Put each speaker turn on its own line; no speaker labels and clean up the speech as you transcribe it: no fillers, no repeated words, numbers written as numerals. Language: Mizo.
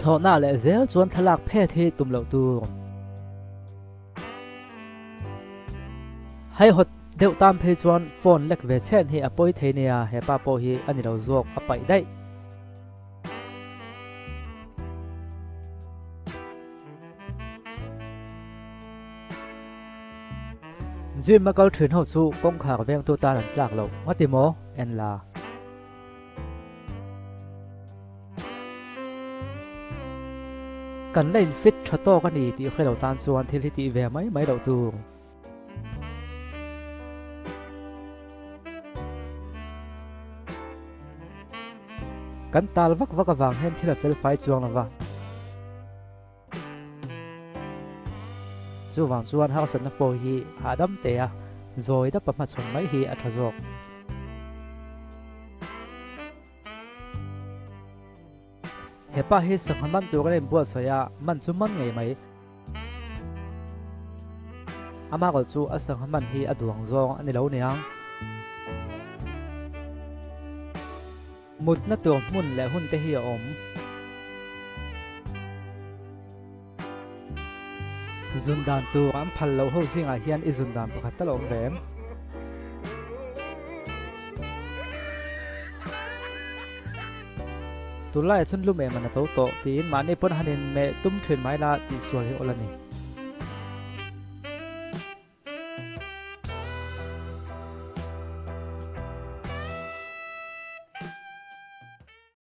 Thlawhna leh zel chuan thlalak phet hi tum loh tur. Haihawt deuh tan phei chuan phone lek ve chhen hi a pawi thei nia, hepa pawh hi a ni lo zawk a paih daih. Gym a kal thin ho chu kawngkhar vengtu tan an tlak loh ngati maw? En la. Kan la in fit tha tawk a ni tih hre lo tan chuan thil hi tih ve mai mai loh tur. Kan tal vak vak avang hian thil a fel fai chuang lo va. Chuvang chuan harsatna pawh hi hahdam teh a, zawi dapa hmachhawn mai hi a tha zawk. Hepa hi sangha man tur a inbuatsaih a, man chu man ngei mai. Amarawh chu a sangha man hi a duang zawng a ni lo niang. Mutna tur hmun leh hun te hi a awm. Zun dan tur an phal loh ho zingah hian i zun dan pakhat tal a awm ve em? Tunlaiah chuan lu meh man a to tawh tiin mahni pawn han inmeh tum thin mai la tih sual hi awl a ni.